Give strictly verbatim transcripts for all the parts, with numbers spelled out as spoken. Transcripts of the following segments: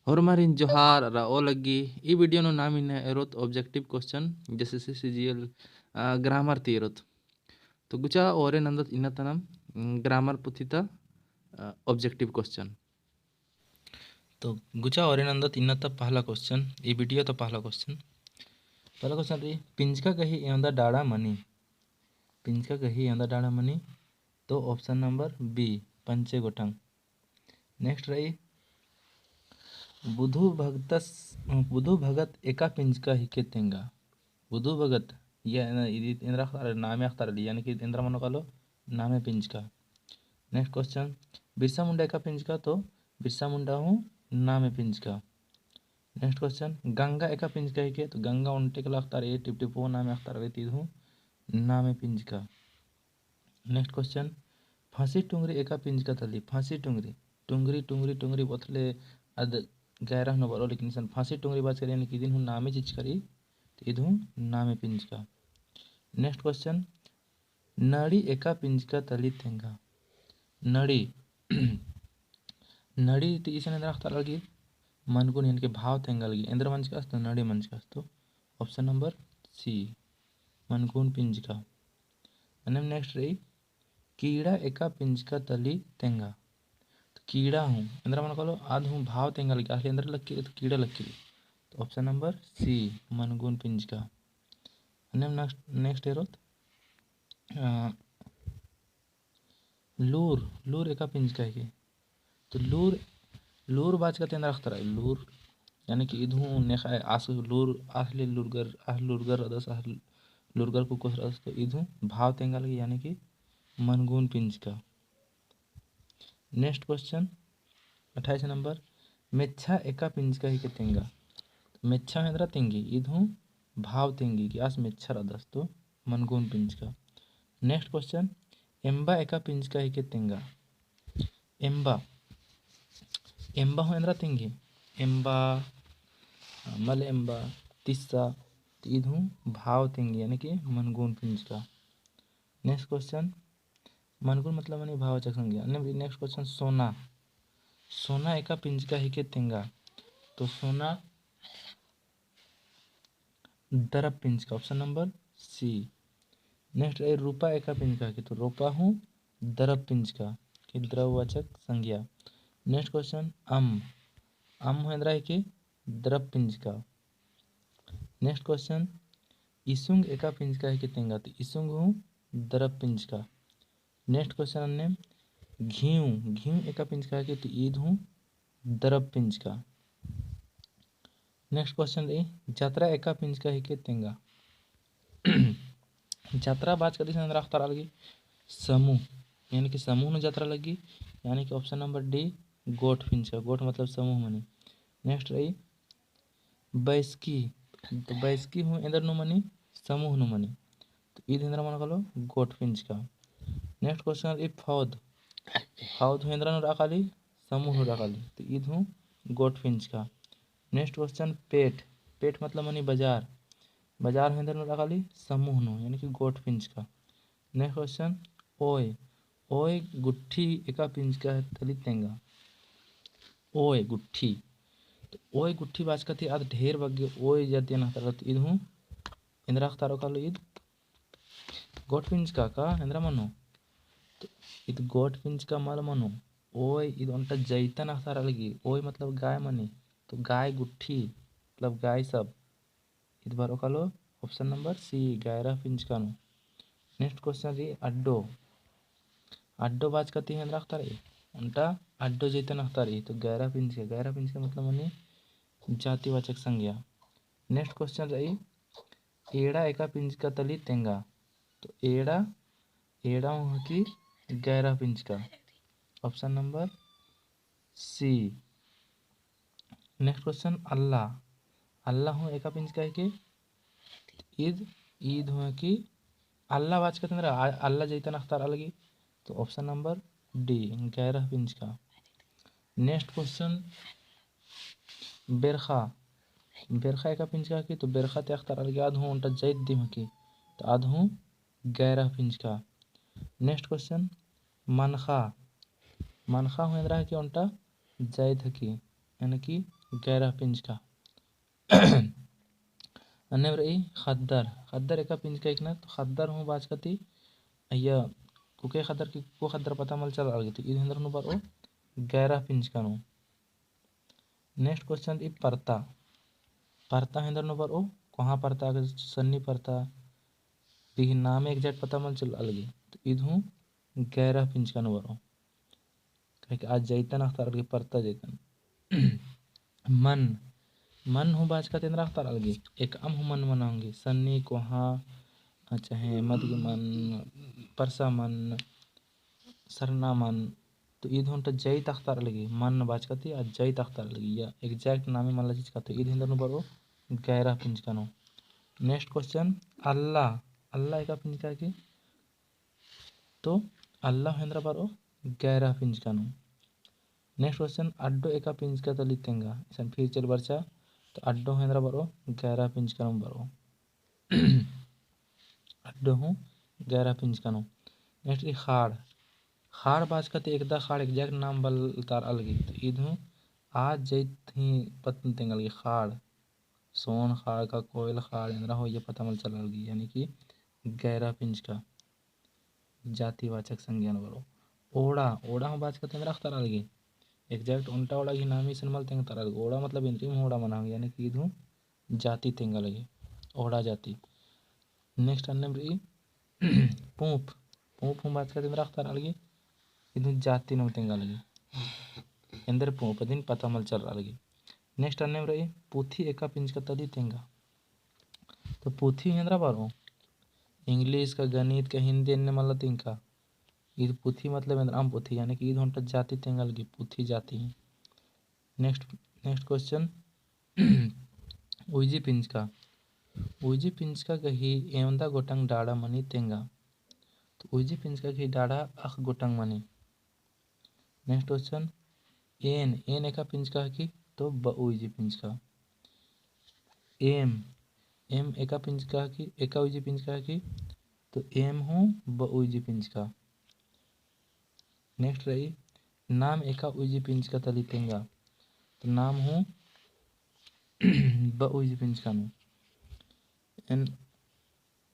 होरमारिन जोहार अरा ओ लग्गी। ई video नू नाम इन्ना एरोत objective question, जैसे CCGL, अ, grammar ती एरोत। तो गुचा ओरे नन्दत इन्ना ता नाम, उम, grammar पुथी ता, अ, objective question। तो गुचा ओरे नन्दत इन्ना ता पहला question, ई video ता पहला question। पहला question रई, पिंजका गही एवंदा डाड़ा मनी। पिंजका गही एवंदा डाड़ा मनी। तो option number B, पंचे गोटंग। Next रई, बुधु भगतस, बुधु भगत एका पिंजका हिके तेंगा। बुधु भगत, या एन-, इदी एन्दरा अख़तारआ, नामे अख़तारआ, यानी कि एन्दरा मनो कालो, नामे पिंजका। Next question, बिरसा मुंडा एका पिंजका, तो बिरसा मुंडा हूँ नामे पिंजका। Next question, गंगा एका पिंजका हिके, तो गंगा ओन्टे काला अख़तारआ, टिप टिप हूँ नामे अख़तारआ, तो ईद हूँ नामे पिंजका। Next question, फंसी टुंगरी एका पिंजका तली, फंसी टुंगरी, टुंगरी, टुंगरी, टुंगरी बोथले अद गैरह नू बरओ, लेकिन इसन फंसी टुंगरी बाचका रई, यानी कि इदिन हूँ नामे चिचका रई, तो ईद हूँ नामे पिंजका। Next question, नड़ी एका पिंजका तली तेंगा। नड़ी, नड़ी ती इसन एन्दरा अख़तारआ लगी, मनगुन यानी कि भाव तेंगा लगी, एन्दरा मंजकास तो नड़ी मंजकास, तो option number C, मनगुन पिंजका। अन्नेम next रई, कीड़ा एका पिंजका तली तेंगा। तो कीड़ा हूँ, एन्दरा मनो कालो, आद हूँ भाव तेंगा लगी, आद एन्दरा लगी, तो कीड़ा लगी। तो option number C, मनगुन पिंजका। अन्नेम next, next एरोत, अ, लूर, लूर एका पिंजका हिके। तो लूर, लूर बाचका ती एन्दरा अख़तारआ, लूर, यानी कि ईद हूँ नेखा आस लूर, आस ले लूरगर, आस लूरगर रअदस, आस लूरगर कुक्कोस रअदस, तो ईद हूँ भाव तेंगा लगी, यानी कि मनगुन पिंजका। Next question, अट्ठाईस number, मेच्छा एका पिंजका हिके तेंगा। मेच्छा हूँ एन्दरा तेंगी, ईद हूँ भाव तेंगी कि आस मेच्छा रअदस, तो मनगुन पिंजका। Next question, एम्बा एका पिंजका हिके तेंगा। एम्बा, एम्बा हूँ एन्दरा तेंगी, एम्बा, मल एम्बा, तिस्सा, तो ईद हूँ भाव तेंगी, यानी कि मनगुन पिंजका। Next question, मनगुन मतलब मनी भाववाचक संज्ञा। अन्नेम next question, सोना, सोना एका पिंजका हिके तेंगा। तो सोना दरब पिंजका, option number C। Next रई, रूपा एका पिंजका हिके, तो रूपा हूँ दरब पिंजका, कि द्रववाचक संज्ञा। Next question, अम, अम हूँ एन्दरा हिके, दरब पिंजका। Next question, इसुंग एका पिंजका हिके तेंगा, तो इसुंग हूँ दरब पिंजका। Next question अन्नेम, घीव, घीव एका पिंजका हिके, तो ईद हूँ दरब पिंजका। Next question रई, जतरा एका पिंजका हिके तेंगा। जतरा बाचका ती इसन एन्दरा अख़तारआ लगी, समूह, यानी कि समूह नू जतरा लगी, यानी कि option number D, गोठ पिंजका, गोठ मतलब समूह मनी। Next रई, बैसकी, तो बैसकी हूँ एन्दर नू मनी, समूह नू मनी। तो ईद एन्दरा मनो कालो, गोठ पिंजका। Next question रई फौद। फौद हूँ एन्दर नू रआ काली, समूह नू रआ काली। तो ईद हूँ गोठ पिंजका। Next question पेट। पेट मतलब मनी बजार। बजार हूँ एन्दर नू रआ काली, समूह नू, यानी कि गोठ पिंजका। Next question ओय। ओय गुट्ठी एका पिंजका तली तेंगा। ओय गुट्ठी। तो ओय गुट्ठी बाचका ती आद ढेर बग्गे ओय जातियन अख़तारआ, तो ईद हूँ एन्दरा अख़तारओ कालो, ईद गोठ पिंजका का एन्दरा मनो। तो ईद गोठ पिंजका मल मनो। ओय ईद ओन्टा जैतन अख़तारआ लगी। ओय मतलब गाय मनी। तो गाय गुट्ठी मतलब गाय सब। ईद बरओ कालो option number C, गैरह पिंजका नू। Next question रई अड्डो। अड्डो बाचका ती एन्दरा अख़तारई, ओन्टा अड्डो जैतन अख़तारई, तो गैरह पिंजका, गैरह पिंजका मतलब मनी जातिवाचक संज्ञा। Next question रई, एड़ा एका पिंजका तली तेंगा। तो एड़ा, एड़ा हूँ हिकी गैरह पिंजका। Option number C। Next question, अल्ला। अल्ला हूँ एका पिंजका हिके? ईद, ईद हूँ हिकी अल्ला बाचका ती एन्दरा, आ-, अल्ला जैतन अख़तारआ लगी। तो option number D, गैरह पिंजका। Next question, बेरखा। बेरखा एका पिंजका हिकी? तो बेरखा ती अख़तारआ लगी, आद हूँ ओन्टा जैत दिम हिकी। तो आद हूँ गैरह पिंजका। Next question, मनखा। मनखा हूँ एन्दरा हिकी? ओन्टा जैत हिकी, यानी कि गैरह पिंजका। अन्नेम रई ख़द्दर। ख़द्दर एका पिंजका हिकनर, तो ख़द्दर हूँ बाचका ती, अइय्या कुके ख़द्दर की कुको ख़द्दर पता मल चलआ लगी, तो ईद हूँ एन्दर नू बरओ, गैरह पिंजका नू। Next question रई परता। परता हूँ एन्दर नू बरओ, कोहाँ परता, सन्नी परता, ती ही नामे exact पता मल चलआ लगी, तो ईद हूँ गैरह पिंजका नू बरओ। काहे कि आ जैतन अख़तारआ लगी, परता जैतन। मन, मन हूँ बाचका ती एन्दरा अख़तारआ लगी, एकअम हूँ मन मना ओंगी, सन्नी, कोहाँ, चाहे मदगी मन, परसा मन, सरना मन, तो ईद हूँ ओन्टा जैत अख़तारआ लगी, मन बाचका ती आ जैत अख़तारआ लगी, या exact नामे मल्ला चिचका, तो ईद हूँ एन्दर नू बरओ, गैरह पिंजका नू। Next question, अल्ला, अल्ला एका पिंजका की, तो अल्ला हूँ एन्दरा बरओ, गैरह पिंजका नू। Next question, अड्डो एका पिंजका तली तेंगा, इसन फिर चल बरचा, तो अड्डो हूँ एन्दरा बरओ, गैरह पिंजका नू बरओ। अड्डो हूँ गैरह पिंजका नू। Next रई ख़ाड़। ख़ाड़ बाचका ती एकदा ख़ाड़ exact नाम बलतारआ लगी, तो ईद हूँ आ जैत ही पत्त नू तेंगा लगी, ख़ाड़। सोन ख़ाड़ का कोयल ख़ाड़ एन्दरा हूँ अइय्या पता मल चलआ लगी, यानी कि गैरह पिंजका। जातिवाचक संज्ञा नू बरओ। ओड़ा, ओड़ा हूँ बाचका ती एन्दरा अख़तारआ लगी, exact ओन्टा ओड़ा गही नामे इसन मल तेंगतारआ लगी, ओड़ा मतलब एन्दरिम ओड़ा मना ओंगी, यानी कि ईद हूँ जाति तेंगा लगी, ओड़ा जाति। Next अन्नेम रई पूँप। पूँप हूँ बाचका ती एन्दरा अख़तारआ लगी, ईद हूँ जाति नू तेंगा लगी। एन्दर पूँप अदिन पता मल चलआ लगी। Next अन्नेम रई पुथी एका पिंजका तली तेंगा। तो पुथी हूँ एन्दरा बरओ, English का, गणित का, हिंदी एन्ने मल्ला तिंका। ईद पुथी मतलब एन्दरअम पुथी, यानी कि ईद हूँ ओन्टा जाति तेंगा लगी, पुथी जाति। Next, next question, उइजी पिंजका। उइजी पिंजका गही एवंदा गोटंग डाड़ा मनी तेंगा। तो उइजी पिंजका गही डाड़ा अख़ गोटंग मनी। Next question, एन, एन एका पिंजका हकी, तो ब'उइजी पिंजका। एम, एम एका पिंजका हकी, एका उइजी पिंजका हकी, तो एम हूँ ब'उइजी पिंजका। Next रई, नाम एका उइजी पिंजका तली तेंगा, तो नाम हूँ ब'उइजी पिंजका नू। एन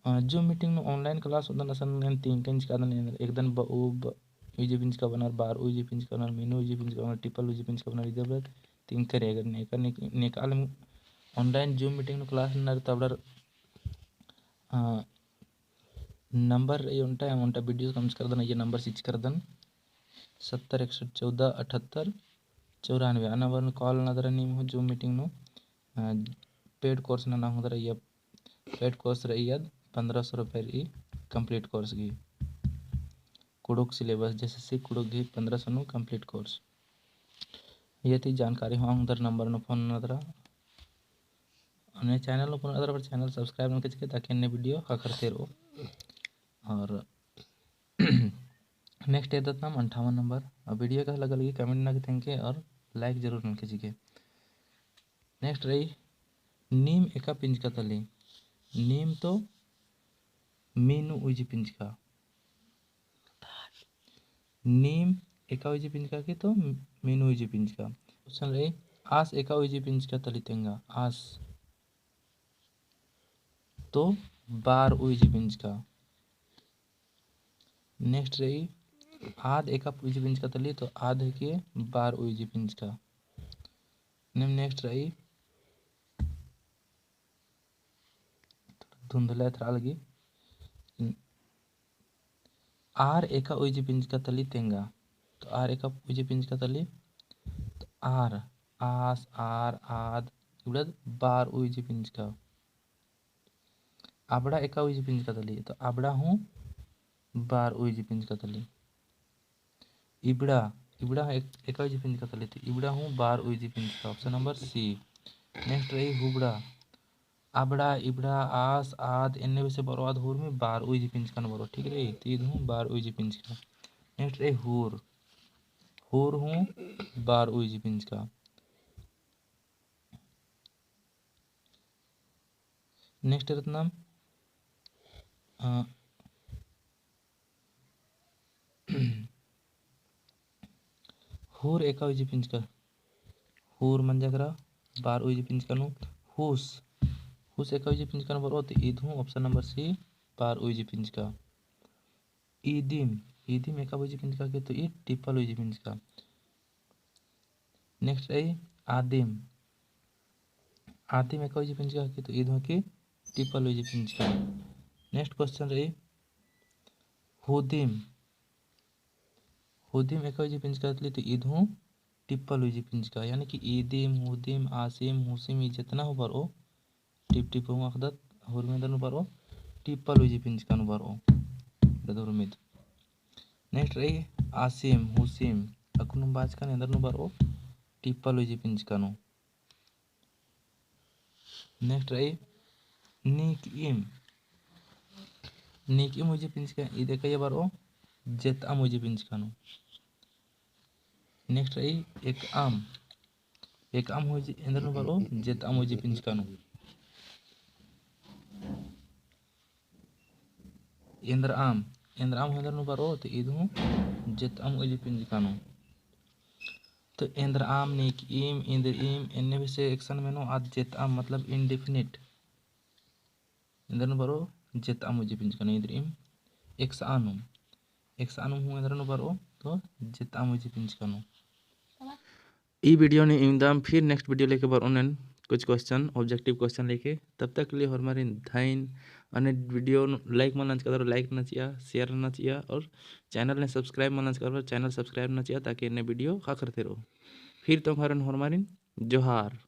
अ, Zoom meeting नू online class होदन असन एन तिंकन चिकादन एन एकदन ब'उ, ब'उइजी पिंजका ब'अनर, बार'उइजी पिंजका ब'अनर, मीन'उइजी पिंजका ब'अनर, ट्रिपल'उइजी पिंजका ब'अनर, इदे ब'अनर तिंकर एगर नेकर नेक-, नेकाल online Zoom meeting नू class नर तबड़र, अ, number ए ओन्टा, ओन्टा video कमचकरदन, ये number चिचकरदन, सत्तर इकसठ चौदह अठहत्तर चौरानवे, आ number नू call नदरा नीम हूँ Zoom meeting नू, अ, paid course नना होदरा, ये paid course रई अद पन्द्रह सौ रुपये रई complete course गही। कुँड़ुख़ syllabus, JSSC कुँड़ुख़ गही पन्द्रह सौ नू complete course। ये ती जानकारी हूँ ओंगदर number नू phone नदरा। अन्ने channel नू पुना नदरा पर channel subscribe नलके चिके ताकि अन्ने video ख़क्खरते रओ। और next एदत नाम अंठावन number। अब video कहा लगा लगी comment नना के तेंगके और like जरूर नलके चिके। Next रई, नीम एका पिंजका तली। नीम तो मीन'उइजी पिंजका। नीम एका उइजी पिंजका की तो मीन'उइजी पिंजका। Question रई, आस एका उइजी पिंजका तली तेंगा। आस तो बार'उइजी पिंजका। Next रई, आद एका उइजी पिंजका तली, तो आद हके बार'उइजी पिंजका। निम next रई, थोड़ा धुंधला एथरा लगी। आर एका उइजी पिंजका तली तेंगा। तो आर एका उइजी पिंजका तली, तो आर, आस, आर, आद, इबड़ा बार'उइजी पिंजका। अबड़ा एका उइजी पिंजका तली, तो अबड़ा हूँ बार'उइजी पिंजका तली। इबड़ा, इबड़ा एक, एका उइजी पिंजका तली, तो इबड़ा हूँ बार'उइजी पिंजका। Option number C। Next रई हुबड़ा। अबड़ा, इबड़ा, आस, आद, एन्ने बेसे बर'ओ आद हुरमी बार'उइजी पिंजका नू बर'ओ, ठीक रई? तो ईद हूँ बार'उइजी पिंजका। Next रई हुर। हुर हूँ बार'उइजी पिंजका। Next रई रतनाम, अ, हुर एका उइजी पिंजका, हुर मंजा केरा, बारओ इजी पिंजका नू। हुस, हुस एका इजी पिंजका नू बरओ, तो ईद हूँ option number C, बारओ इजी पिंजका। ईदिम, ईदिम एका इजी पिंजका के, तो ईद टिप्पल इजी पिंजका। Next रई आदिम। आदिम एका इजी पिंजका के, तो ईद हूँ की टिप्पल इजी पिंजका। Next question रई हुदिम। हुदिम एका इजी पिंजका तली, तो ईद हूँ टिप्पल इजी पिंजका। यानी कि ईदिम, हुदिम, आसिम, हुसिम, ई जेतना हूँ बरओ, टिप टिप हूँ अख़दत, हुरमी एन्दर नू बरओ, टिप्पल इजी पिंजका नू बरओ। दद हुरमीद। Next रई आसिम, हुसिम, अक्कुनुम बाचकन एन्दर नू बरओ, टिप्पल इजी पिंजका नू। Next रई नीकइम। नीकइम उइजी पिंजका, ईद एका बरओ, जेतअम उइजी पिंजका नू। Next रई एकअम। एकअम उइजी एन्दर नू बरओ, जेतअम उइजी पिंजका नू। एन्दरअम, एन्दरअम हूँ एन्दर नू बरओ, तो ईद हूँ जेतअम उइजी पिंजका नू। तो एन्दरअम, नीकइम, इन्द्रइम, एन्ने बेसे एकसन मेनो, आद जेतअम, मतलब indefinite। एन्दर नू बरओ, जेतअम उइजी पिंजका नू। इन्द्रइम, एकसअनुम, एकसअनुम हूँ एन्दर नू बरओ, तो जेतअम उइजी पिंजका नू। ई video नू इवंदम, फिर next video लेके बरओन एन कुछ question, objective question लेके। तब तक के लिए होरमारिन धइन। अन्ने video नू like मल नंजकादर, like नना चिआ, share नना चिआ और channel ने subscribe मल नंजकादर, channel subscribe नना चिआ, ताकि एन्ने video ख़क्खरते रओ। फिर तंग्है होरमारिन जोहार।